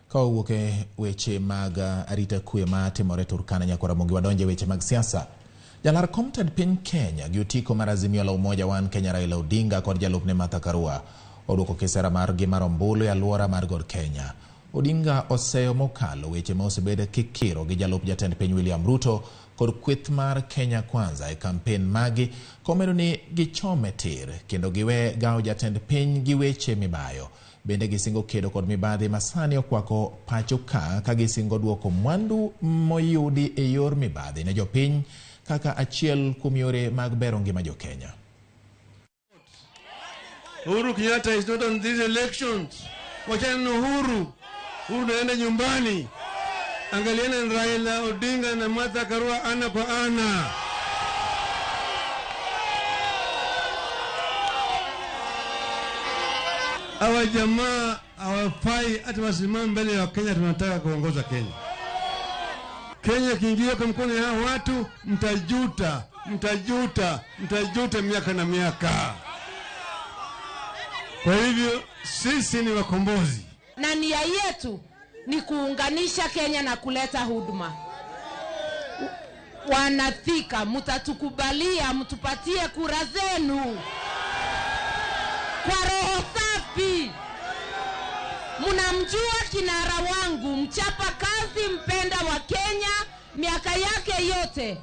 Ka wawuok e weche mag arita kwe ma timore Turkana nyaka Ramogi wadonje weche mag siasa. Jalar kom tend piny Kenya gi otiko mar Azimio la Umoja One Kenya Raila Odinga kod jalupne Martha Karua oduoko kisera margi mar ombulu e alwora mar God Kenya. Odinga oseyo mokalo weche ma osebed kikiro gi jalup jatend piny William Ruto kod kweth mar Kenya Kwanza e kampen magi komedo ni gichome tir kendo giwe gawo jatend piny gi weche mibayo. Bende gisingo kedo kod mibadhi masani okwako pacho ka ka gisingo duoko mwandu moyudi e yor mibadhi ne jopiny kaka achiel kuom yore mag bero ngima jokenya. Uhuru Kenyatta is not on these elections. Wachana na Uhuru. Uhuru naenda nyumbani. Angaliana na Raila Odinga na Martha Karua ana kwa ana. Hawa jamaa hawafai hata wasimame mbele ya Wakenya. Tunataka kuongoza Kenya. Kenya kiingia kwa mkono ya watu, mtajuta, mtajuta, mtajuta miaka na miaka. Kwa hivyo sisi ni wakombozi, na nia yetu ni kuunganisha Kenya na kuleta huduma. Wanathika, mtatukubalia, mtupatie kura zenu kwa roho safi. Mnamjua kinara wangu, mchapa kazi, mpenda wa Kenya, miaka yake yote.